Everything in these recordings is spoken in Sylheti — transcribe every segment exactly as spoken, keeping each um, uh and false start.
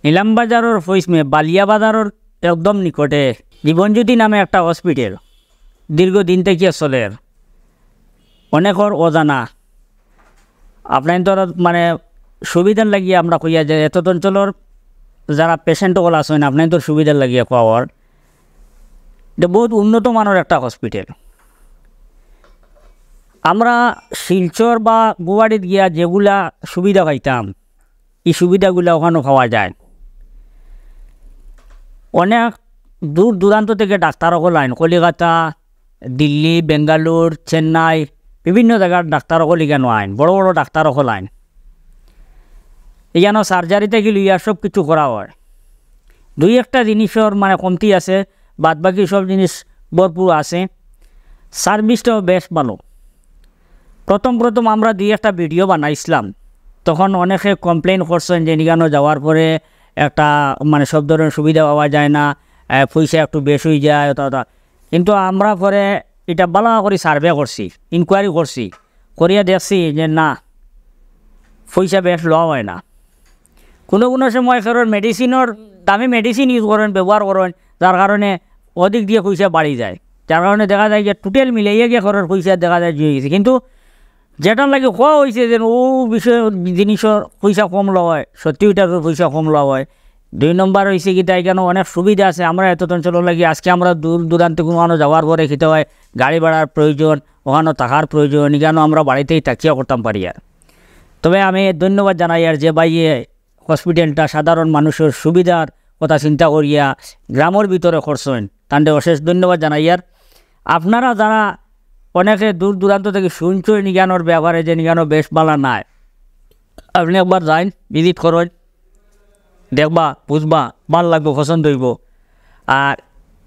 নিলাম বাজারর পশ্চিমে বালিয়া বাজারর একদম নিকটে জীবনজ্যোতি নামে একটা হসপিটাল দীর্ঘদিন থাকিয়া চলের। অনেকর অজানা। আপনাইনতর মানে সুবিধার লাগিয়া আমরা কইয়া যে এতদ অঞ্চলর যারা পেশেন্ট অকল আছইন, আপনাইনতর সুবিধার লাগিয়া কওয়া অর। ইটা বহুত উন্নত মানর একটা হসপিটাল। আমরা শিলচর বা গুয়াহাটিত গিয়া যেগুলা সুবিধা পাইতাম, ই সুবিধাগুলা অখানো পাওয়া যায়। অনেক দূর দূরান্ত থাকি ডাক্তার অকল আইন, কলিকাতা, দিল্লি, বেঙ্গালোর, চেন্নাই, বিভিন্ন জাগার ডাক্তার অকল ইখানো আইন, বড় বড় ডাক্তার অকল আইন। ইখানো সার্জারি থাকি লইয়া সব কিছু করা অয়। দুই একটা জিনিসর মানে কমতি আছে, বাদ বাকি সব জিনিস ভরপুর আছে। সার্ভিসটাও বেশ ভালো। প্রথম প্রথম আমরা দুই একটা ভিডিও বানাইছলাম, তখন অনেকে কমপ্লেইন করছইন যে ইখানো যাওয়ার পরে একটা মানে সব ধরনের সুবিধা পাওয়া যায় না, আহ, পয়সা একটু বেশ অইযায়, অতা অতা। কিন্তু আমরা পরে ইটা ভালা করি সার্ভে করছি, ইনকোয়ারি করছি, করিয়া দেখছি যে না, পয়সা বেশ লওয়া অয় না। কুনু কুনু সময় কেউর মেডিসিনর দামি মেডিসিন ইউজ করইন, ব্যবহার করইন, যার কারণে অদিক দিয়া পয়সা বাড়ি যায়, যার কারণে দেখা যায় যে টোটাল মিলাইয়া গিয়া কেউর পয়সা দেখা যায় জুড়ি গেছে। কিন্তু যেটার লাগি কওয়া অইছে যে অউ বিষয় জিনিসর পয়সা কম লওয়া অয়, সত্যি অটার পয়সা কম লওয়া অয়। দুই নম্বর অইছে কিতা, ইখানো অনেক সুবিধা আছে। আমরা এতদ অঞ্চলর লাগি আজকে আমরা দূর দূরান্ত কুনু অখানো যাওয়ার পরে কিতা অয়, গাড়ি ভাড়ার প্রয়োজন, অখানো থাকার প্রয়োজন, ইখানো আমরা বাড়িতেই থাকিয়া করতাম পারি আর। তবে আমি ধন্যবাদ জানাইয়ার যে ভাইয়ে হসপিটালটা সাধারণ মানুষর সুবিধার কথা চিন্তা করিয়া গ্রামর ভিতরে করছইন, তানরে অশেষ ধন্যবাদ জানাইয়ার। আপনারা যারা অনেকে দূর দূরান্ত থাকি শুনছইন ইখানোর ব্যাপারে যে ইখানো বেশ ভালা নায়, আপনে একবার যাইন, ভিজিট করইন, দেখবা, বুঝবা, ভালা লাগবো, পছন্দ অইবো। আর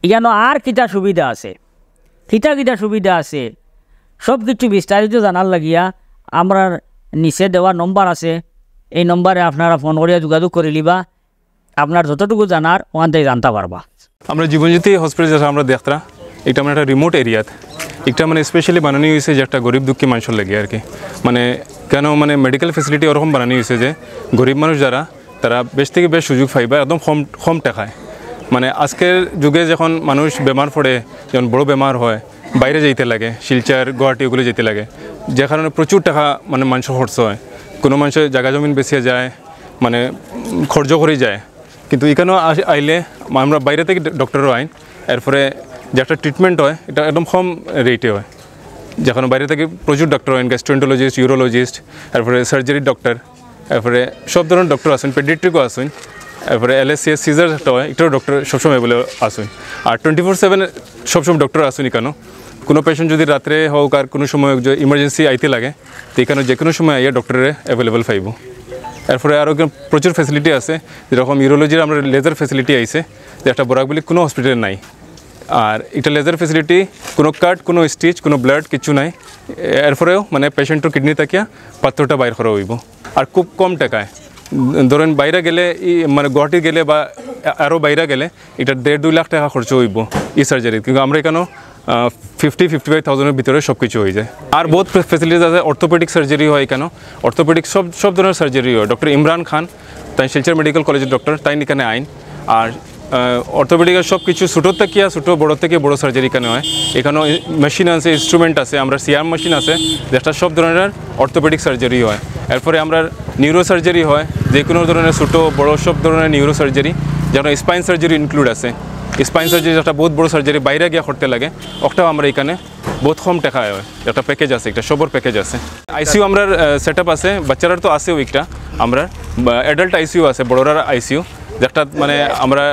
ইখানো আর কিতা সুবিধা আছে, কিতা কিতা সুবিধা আছে, সব কিছু বিস্তারিত জানার লাগিয়া আমরার নিচে দেওয়া নম্বর আছে, এই নম্বরে আপনারা ফোন করিয়া যোগাযোগ করিলিবা। আপনার যতটুকু জানার অখান থাকি জানতা পারবা। আমরা জীবনজ্যোতি হসপিটাল যেটা আমরা দেখতরা, ইটা মানে একটা রিমোট এরিয়াত, ইটা মানে স্পেশালি বানানি অইছে যে একটা গরিব দুঃখী মানষর লাগি আর কি। মানে কেন মানে মেডিকেল ফেসিলিটি ওরকম বানানি অইছে যে গরিব মানুষ যারা, তারা বেশ থাকি বেশ সুযোগ পাইবা একদম কম, কম টাকায়। মানে আজকের যুগে যখন মানুষ বেমার পড়ে, যেমন বড় বেমার হয়, বাইরে যাইতে লাগে, শিলচর, গুয়াহাটি ওগুলো যাইতে লাগে, যে কারণে প্রচুর টাকা মানে মানষর খরচ হয়। কুনু মানষে জাগা জমিন বেচিয়া যায়, মানে উম, খরচ করি যায়। কিন্তু ইখানো আস-, আইলে আমরা বাইরে থাকি ড-, ডক্টরও আইন, এরপরে যে একটা ট্রিটমেন্ট হয়, ইটা একদম কম রেটে হয়। যেখানে বাইরে থাকি প্রচুর ডক্টর আইন, গ্যাস্ট্রোএন্টারোলজিস্ট, ইউরোলজিস্ট, এরপরে সার্জারি ডক্টর, এরপরে সব ধরনের ডক্টর আছইন, পেডিয়াট্রিকও আছইন, এরপরে এলএসসিএস সিজার একটা হয়, ইটারও ডক্টর সবসময় অ্যাভেলেবল আছইন। আর টোয়েন্টি ফোর সেভেন সবসময় ডক্টর আছইন ইখানো। কুনু পেশেন্ট যদি রাত্রে হোক আর কুনু সময় ইমার্জেন্সি আইতে লাগে, তো ইখানো যে কুনু সময় আইয়া ডক্টরে অ্যাভেলেবল পাইবো। এরপরে আরও প্রচুর ফেসিলিটি আছে, যেরকম ইউরোলজির আমরা লেজার ফেসিলিটি আইছে, যেটা বরাক ভ্যালির কুনু হসপিটালে নাই। আর ইটা লেজার ফেসিলিটি, কুনু কাট, কুনু স্টিচ, কুনু ব্লাড, কিচ্ছু নাই। এরপরেও মানে পেশেন্টর কিডনি থাকিয়া পাথরটা বাইর করা অইবো, আর খুব কম টাকায়। ধরেন বাইরে গেলে, ই, মানে গুয়াহাটি গেলে বা আরও বাইরে গেলে, ইটা দেড় দুই লাখ টাকা খরচ অইবো ই সার্জারি, কিন্তু আমরা ইখানো ফিফটি ফিফটি ফাইভ থাউজেন্ডর ভিতরে সব কিছু অইযায়। আর বহুত ফেসিলিটিস আছে, অর্থোপেডিক সার্জারি হয় ইখানো, অর্থোপেডিক সব সব ধরনের সার্জারি হয়। ডক্টর ইমরান খান, তাইন শিলচর মেডিকেল কলেজর ডক্টর, তাইন ইখানো আইন। আর অর্থোপেডিকের সব কিছু, ছোটো থাকিয়া ছোটো, বড় থাকিয়া বড় সার্জারি ইখানো হয়। ইখানো মেশিন আছে, ইনস্ট্রুমেন্ট আছে, আমরা সিআরএম মেশিন আছে, যেটা সব ধরনের অর্থোপেডিক সার্জারি হয়। এরপরে আমরা নিউরো সার্জারি হয়, যে কুনু ধরনের ছোটো বড় সব ধরনের নিউরো সার্জারি, যেমন স্পাইন সার্জারি ইনক্লুড আছে। স্পাইন সার্জারি একটা বহুত বড় সার্জারি, বাইরে গিয়া করতে লাগে, ওটাও আমরা ইখানো বহুত কম টাকায় হয়। একটা প্যাকেজ আছে, একটা সবর প্যাকেজ আছে। আইসিইউ আমরা সেট আপ আছে, বাচ্চারার তো আছেও একটা, আমরা অ্যাডাল্ট আইসিইউ আছে, বড়রার আইসিইউ, যেটা মানে আমরা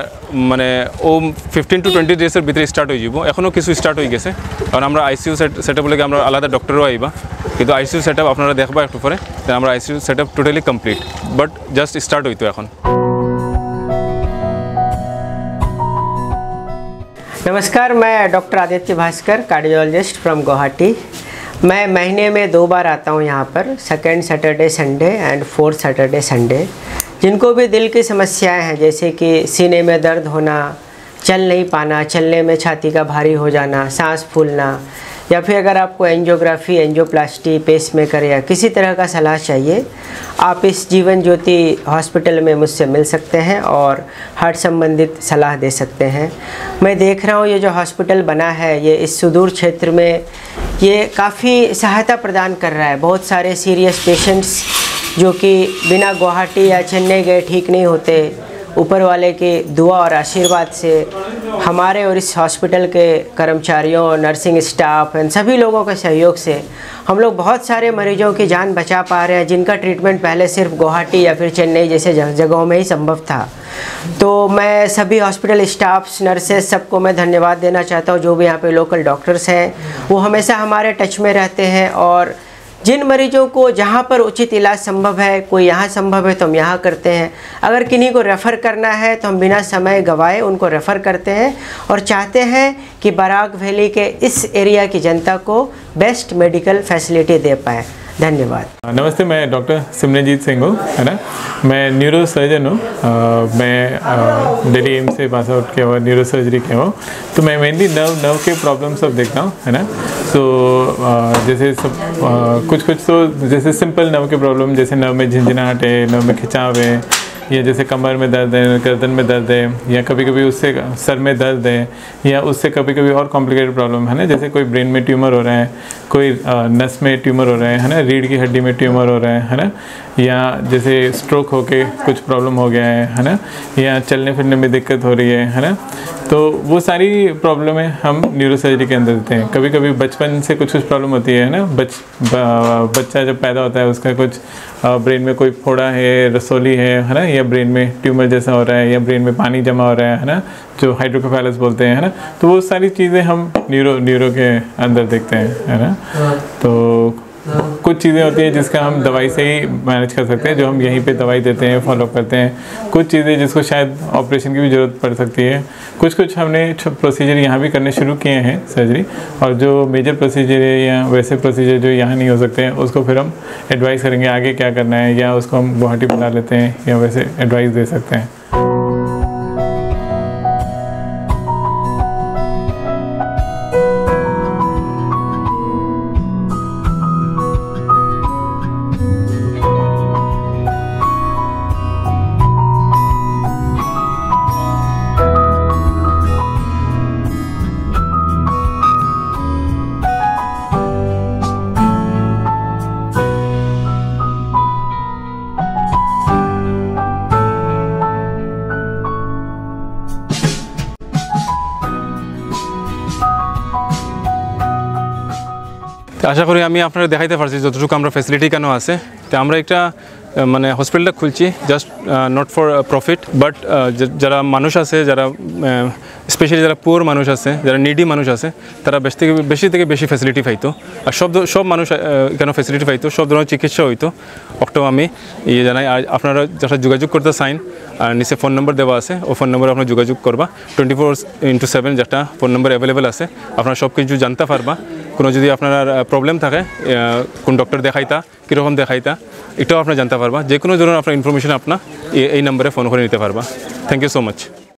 মানে ও ফিফটিন টু টোয়েন্টি ডেজর ভিতরে স্টার্ট অইযিবো। এখনো কিছু স্টার্ট অইগেছে, কারণ আমরা আইসিইউ সেট আপ লাগে আমরা আলাদা ডক্টরও আইবা, কিন্তু আইসিইউ সেট আপ আপনারা দেখবা একটু পরে। তে আমরা ICU set up totally complete, but just start অইতো এখন। नमस्कार, मैं डॉक्टर आदित्य भास्कर, कार्डियोलॉजिस्ट फ्रॉम गुवाहाटी। मैं महीने में दो बार आता हूँ यहाँ पर, second Saturday Sunday and fourth Saturday Sunday. जिनको भी दिल की समस्याएं हैं, जैसे कि सीने में दर्द होना, चल नहीं पाना, चलने में छाती का भारी हो जाना, सांस फूलना, या फिर अगर आपको एंजियोग्राफी, एंजियोप्लास्टी, पेसमेकर या किसी तरह का सलाह चाहिए, आप इस जीवन ज्योति हॉस्पिटल में मुझसे मिल सकते हैं और हार्ट संबंधित सलाह दे सकते हैं। मैं देख रहा हूँ, ये जो हॉस्पिटल बना है, ये इस सुदूर क्षेत्र में ये काफ़ी सहायता प्रदान कर रहा है। बहुत सारे सीरियस पेशेंट्स जो कि बिना गुवाहाटी या चेन्नई गए ठीक नहीं होते, ऊपर वाले की दुआ और आशीर्वाद से हमारे और इस हॉस्पिटल के कर्मचारियों, नर्सिंग स्टाफ एंड सभी लोगों के सहयोग से हम लोग बहुत सारे मरीजों की जान बचा पा रहे हैं, जिनका ट्रीटमेंट पहले सिर्फ गुवाहाटी या फिर चेन्नई जैसे जग-, जगहों में ही संभव था। तो मैं सभी हॉस्पिटल स्टाफ्स, नर्सेस, सबको मैं धन्यवाद देना चाहता हूँ। जो भी यहाँ पे लोकल डॉक्टर्स हैं, वो हमेशा हमारे टच में रहते हैं और जिन मरीजों को जहाँ पर उचित इलाज संभव है, कोई यहाँ संभव है तो हम यहाँ करते हैं, अगर किन्हीं को रेफ़र करना है तो हम बिना समय गवाए उनको रेफ़र करते हैं और चाहते हैं कि बराक वैली के इस एरिया की जनता को बेस्ट मेडिकल फैसिलिटी दे पाए। धन्यवाद। नमस्ते, मैं डॉक्टर सिमरनजीत सिंह हूँ, है ना। मैं न्यूरो सर्जन हूँ। अ, मैं दिल्ली एम्स से पास आउट किया हुआ, न्यूरो सर्जरी किया हुआ। तो मैं मेनली नर्व नर्व के प्रॉब्लम सब देखता हूँ, है ना। तो जैसे सब अ, कुछ कुछ तो जैसे सिंपल नर्व के प्रॉब्लम, जैसे नर्व में झिंझिनाहट है, नर्व में खिंचाव है, या जैसे कमर में दर्द है, गर्दन में दर्द है, या कभी कभी उससे सर में दर्द है, या उससे कभी कभी और कॉम्प्लिकेटेड प्रॉब्लम, है ना, जैसे कोई ब्रेन में ट्यूमर हो रहा है, कोई अ, नस में ट्यूमर हो रहा है, है ना, रीढ़ की हड्डी में ट्यूमर हो रहा है, है ना, या जैसे स्ट्रोक होके कुछ प्रॉब्लम हो गया है, है ना, या चलने फिरने में दिक्कत हो रही है, है ना। तो वो सारी प्रॉब्लमें हम न्यूरो सर्जरी के अंदर देते हैं। कभी कभी बचपन से कुछ कुछ प्रॉब्लम होती है, है ना, बच ब- बच्चा जब पैदा होता है, उसका कुछ ब्रेन में कोई फोड़ा है, रसोली है, है ना, या ब्रेन में ट्यूमर जैसा हो रहा है, या ब्रेन में पानी जमा हो रहा है, है ना, जो हाइड्रोकेफेलस बोलते हैं, है ना। तो वो सारी चीज़ें हम न्यूरो न्यूरो के अंदर देखते हैं, है ना। तो कुछ चीज़ें होती हैं जिसका हम दवाई से ही मैनेज कर सकते हैं, जो हम यहीं पे दवाई देते हैं, फॉलो करते हैं। कुछ चीज़ें जिसको शायद ऑपरेशन की भी ज़रूरत पड़ सकती है। कुछ कुछ हमने प्रोसीजर यहाँ भी करने शुरू किए हैं, सर्जरी, और जो मेजर प्रोसीजर है या वैसे प्रोसीजर जो यहाँ नहीं हो सकते हैं, उसको फिर हम एडवाइस करेंगे आगे क्या करना है, या उसको हम गुवाहाटी बुला लेते हैं या वैसे एडवाइस दे सकते हैं। তো আশা করি আমি আপনারা দেখাইতে পারছি যতটুকু আমরা ফ্যাসিলিটি কেন আছে। তো আমরা একটা আহ, মানে হসপিটালটা খুলছি just not for profit, but যারা মানুষ আছে, যারা স্পেশালি যারা পুয়ার মানুষ আছে, যারা নিডি মানুষ আছে, তারা বেশি থেকে বেশি থেকে বেশি ফ্যাসিলিটি পাইতো। আর সব ধ- সব মানুষ আহ, এখানে ফ্যাসিলিটি পাইতো, সব ধরনের চিকিৎসা হইতো। অকটাও আমি ইয়ে জানাই। আর আপনারা যারা যোগাযোগ করতে চাইন, আর নিচে ফোন নম্বর দেওয়া আছে, ও ফোন নম্বরে আপনারা যোগাযোগ করবা। টোয়েন্টি ফোর ইন্টু সেভেন যেটা ফোন নম্বর অ্যাভেলেবেল আছে, আপনারা সব কিছু জানতে পারবা। কোনো যদি আপনার প্রবলেম থাকে, আহ, কোন ডক্টর দেখাইতা, কীরকম দেখাইতা, এটাও আপনারা জানতে পারবা। যে কোনো ধরনের আপনার ইনফরমেশন আপনার এ- এই নম্বরে ফোন করে নিতে পারবা। Thank you so much.